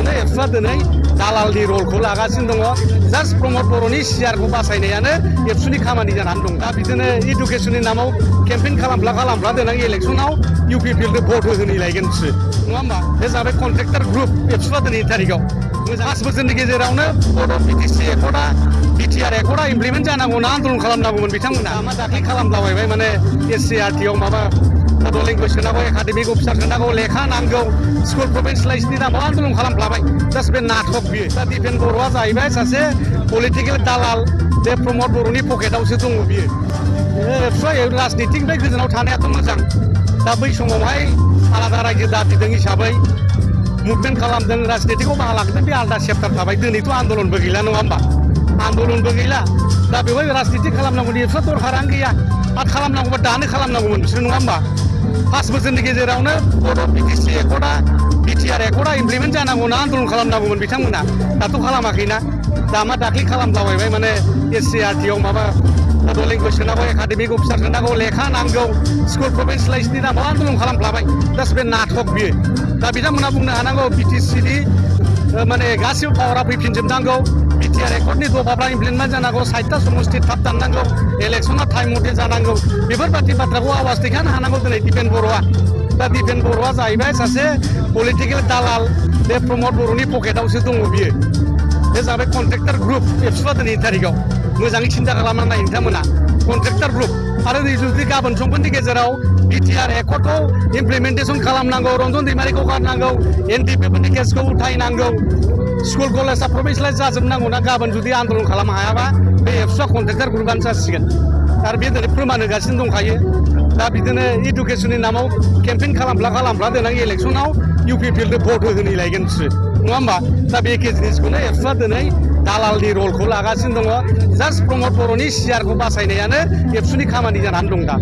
जिनिसखौनो एबसुआ दिनै दालालनि रलखौ लागासिनो दङ जास्ट प्रमद बर'नि सिआरखौ बासायनायानो एबसुनि खामानि जानानै दं दा बिदिनो इडुकेसननि नामाव केम्पेइन खालामब्ला देनां इलेक्सनाव इउपिपिएलनो भट होहैलायगोन बिसोर नङा होमबा बे जाबाय कन्ट्रेक्टर ग्रुप एबसुआ दिनैनि थारिखआव मोजां 5 बोसोरनि गेजेरावनो बड' बिटिसि एकर्डआ बिटिआर एकर्डआ इमप्लिमेन्ट जानांगौना आन्दलन खालामनांगौमोन बिथांमोना मा दाख्लै खालामलाबायबाय माने एससिआरटिआव माबा बड' लेंगुवेज सोनांगौ एकाडेमिक अफिसार सोनांगौ लेखा नांगौ स्कुल प्रभिन्सियेलाइजेसननि नामाव आन्दलन खालामफ्लाबाय जास्ट बे नाटक बियो दा दिपेन बर'आ जाहैबाय सासे पलिटिकेल दालाल बे प्रमद बर'नि पकेटावसो दङ बियो एबसुआ राजनितिनिफ्राय गोजानाव थानायाथ' मोजां दा बै समावहाय आलादा रायजो दाबिदों हिसाबै मुभमेन्ट खालामदों राजनितिखौ बाहा लादों बे आलादा चेप्टार थाबाय दिनैथ' आन्दलनबो गैला नङा होमबा आन्दलनबो गैला दा बेवहाय राजनिति खालामनांगौनि एबसुआ दरखारानो गैया आरो खालामनांगौबा दानो खालामनांगौमोन बिसोर नङा होमबा 5 बोसोरनि गेजेरावनो बड' बिटिसि एकर्डआ बिटिआर एकर्डआ इमप्लिमेन्ट जानांगौना आन्दलन खालामनांगौमोन बिथांमोना दाथ' खालामाखैना दा मा दाख्लै खालामलाबायबाय माने एससिआरटिआव माबा बड' लेंगुवेज सोनांगौ एकाडेमिक अफिसार सोनांगौ लेखा नांगौ स्कुल प्रभिन्सियेलाइजेसननि नामाव आन्दलन खालामफ्लाबाय जास्ट बे नाटक बियो दा बिथांमोना बुंनो हानांगौ बिटिसिनि माने गासिबो पावारा फैफिनजोबनांगौ बिटिआर एकर्डनि दफाफ्रा इमप्लिमेन्ट जानांगौ 60टा समस्ति थाब दाननांगौ इलेक्सना टाइम मथे जानांगौ बेफोरबायदि बाथ्राखौ आवाज दैखांनो हानांगौ दिनै दिपेन बर'आ दा दिपेन बर'आ जाहैबाय सासे पलिटिकेल दालाल बे प्रमद बर'नि पकेटावसो दङ बियो बे जाबाय कन्ट्रेक्टर ग्रुप एबसुआ दिनैनि थारिखआव मोजाङै सिन्था खालामनानै नाय नोंथांमोना कन्ट्रेक्टर ग्रुप आरो नै जुदि गाबोन समफोरनि गेजेराव बिटिआर एकर्डखौ इमप्लिमेन्टेसन खालामनांगौ रन्जन दैमारिखौ गारनांगौ एनडिपिफोरनि केसखौ उथायनांगौ स्कुल कलेजआ प्रभिन्सियेलाइज जाजोबनांगौना गाबोन जुदि आन्दलन खालामनो हायाबा बे एबसुआ कन्ट्रेक्टर ग्रुपआनो जासिगोन आरो बे दिनै फोरमान होगासिनो दंखायो दा बिदिनो इडुकेसननि नामाव केम्पेइन खालामब्ला देनां इलेक्सनाव इउपिपिएलनो भट होहैलायगोन बिसोर नङा होमबा दा बे एखे जिनिसखौनो एबसुआ दिनै दालालनि रलखौ लागासिनो दङ जास्ट प्रमद बर'नि सिआरखौ बासायनायानो एबसुनि खामानि जानानै दं दा